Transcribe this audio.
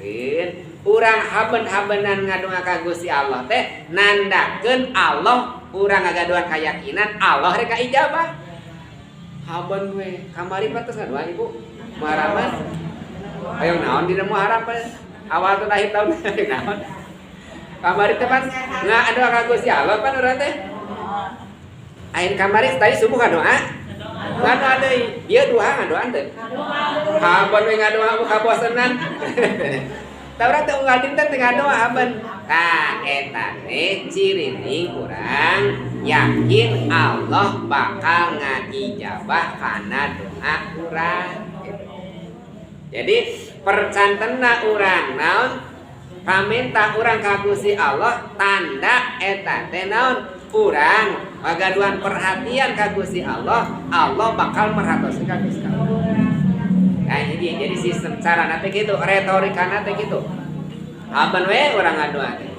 Nandakeun urang haben-habenan ngadonga ka Gusti Allah teh nandakeun Allah urang ngagaduhan keyakinan Allah rek ijabah. Haben we kamari pantes ngadoa Ibu Muharaman. Ayo naon dina Muharram awal tahun akhir tahun naon. Kamari teh pan ngadoa ka Gusti Allah pan urang teh. Ain kamari tadi subuh ngadoa. Ngadoa deui. Ieu duha ngadoan teh. Haben we ngadoa kabosenan. Tah urang teh unggal dinten teh ngadoa haben. Tah eta teh cirining urang yakin Allah bakal ngaijabah kana doa urang. Jadi percantena urang naon pamenta urang ka Gusti Allah tanda eta teh naon urang ngagaduhan perhatian ka Gusti Allah, Allah bakal merhatoskeun ka Gusti Allah. Nah, ini jadi sistem cara nanti gitu, retorika nanti gitu. Haben we urang ngadoa teh.